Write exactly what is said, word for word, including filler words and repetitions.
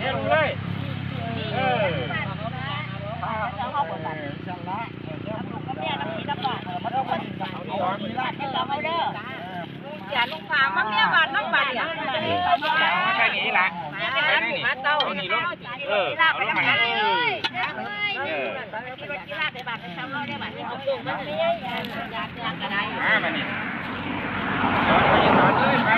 เฮ็ดเลย เออ อย่าลงพางมาเมียบาดน้องบาดเนี่ย แค่นี้ละ มาเต้า เอานี่ลง เออ เอาลงมา เออ มามานี่ สอนไปสอนเลย ไป